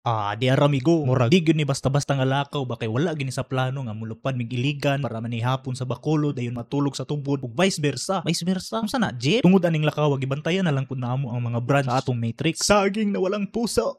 Ah, di ara migo. Murag di gyud ni basta-basta nga lakaw ba kay wala gini sa plano nga mulupad mig Iligan para manihapon sa Bacolod, dayon matulog sa Tubod ug vice versa. Vice versa. Unsa na, jeep? Tungod aning lakaw, gibantayan na lang pud namo ang mga branch sa atong matrix. Saging na walang puso.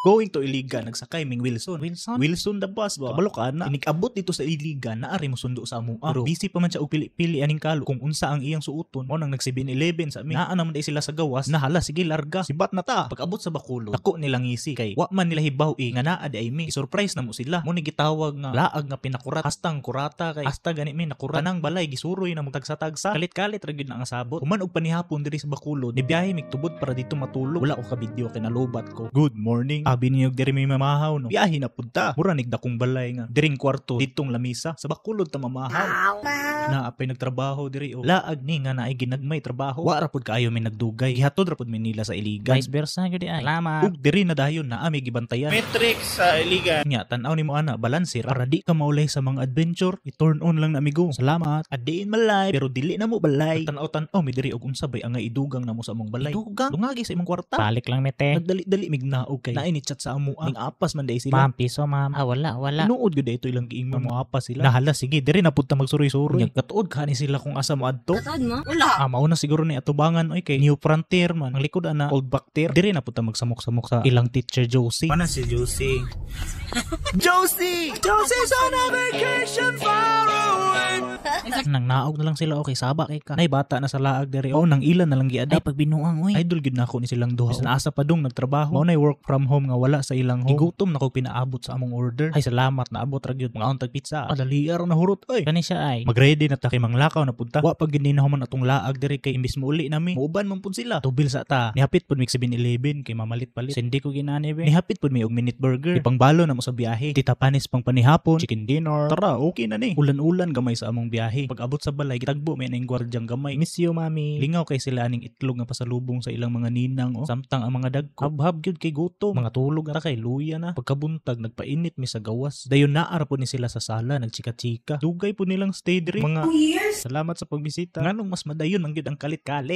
Going to Iligan, nagsakay ming Wilson. Wilson? Wilson the bus ba? Kabalo ka na. Inig-abot dito sa Iligan, naari mo sundo sa amoa. Pero busy pa man siya og pili-pili aning kalo kung unsa ang iyang suoton. Mao nang nag 7-Eleven sa amin. Naa naman day sila sa gawas, nahala sige larga. Sibat na ta. Pag-abot sa Bacolod, dako nilang ngisi kay wa man nila hibaw eh nga naa di ay mi. Surprise na mo sila. Mo ni gitawag nga laag nga pinakurat. Hastang kurata kay hasta gani mi nakurat. Tanang balay gisuroy na tagsa-tagsa. Kalit-kalit ra gyud na ang sabot. Human og panihapon diri sa Bacolod, nibiyahe mig tubod para dito matulog. Wala ko ka video kay nalobat ko. Good morning. Abi niyo diri may mamahaw no. Biyahe na pud ta. Mura nig dakong balay nga diring kwarto ditong lamisa sa Bacolod ta mamahaw. Na apay nagtrabaho diri o laag ni nga naay ginagmay trabaho. Wa ra pud kaayo mi nagdugay. Gihatod ra pud mi nila sa Iligan. Vice versa gyud ay. Salamat. Ug diri na dayon naa mi gibantayan. Matrix sa Iligan. Nya tan-aw nimo ana balanse para di ka maulay sa mga adventure. I-turn on lang na amigo. Salamat. A day in my life pero dili na mo balay. Tan-aw tan-aw mi diri og unsa bay angay idugang namo sa among balay. Idugang lungagi sa imong kwarta. Balik lang mete. Nagdali-dali mig naog kay naay ni chat sa amoa. Ning apas man day sila. Ma'am, piso ma'am. Ah, wala, wala. Tinuod gyud ito ilang giingon mo apas sila. Nahala sige diri na pud ta magsuroy-suroy. Nya katuod ka ni sila kung asa mo adto. Katuod mo? Wala. Ah, mauna siguro ni atubangan oy kay New Frontier man. Ang likod ana Old Bacter. Diri na pud ta magsamok-samok sa ilang teacher Josie. Mana si Josie? Josie! Josie's on a vacation far away. Nang naog na lang sila okay saba kay ka. Nay bata na sa laag diri. Oh, nang ilan na lang Ay, giadapt. pagbinuang oy. Idol gyud nako ni silang duha. Bisan asa pa dong nagtrabaho. Mao nay work from home nga wala sa ilang home. Gigutom na ko pinaabot sa among order. Ay salamat naabot ra gyud. Mga tag pizza. Adali ra na hurot oy. Kani siya ay. Magready na ta kay manglakaw na pud ta. Wa pa gid ni nahuman atong laag diri kay imbis mouli nami. Muuban man pud sila. Tubil sa ta. Nihapit pud mig 7-Eleven kay mamalit palit. Sindi ko ginani be. Nihapit pud mi og minute burger. Ipangbalo na mo sa biyahe. Tita Panis pang panihapon, chicken dinner. Tara, okay na ni. Ulan-ulan gamay sa among biyahe. Pag abot sa balay, gitagbo may ning gwardyang gamay. Miss you, mami. Lingaw kay sila aning itlog nga pasalubong sa ilang mga ninang oh. Samtang ang mga dagko. Habhab gyud kay gutom. Mga tulog ra kay luya na. Pagkabuntag nagpainit mi sa gawas. Dayon naa ra pud ni sila sa sala nagchika-chika. Dugay pud nilang stay diri. Mga 2 years? Salamat sa pagbisita. Nganong mas madayon man gyud ang kalit-kalit.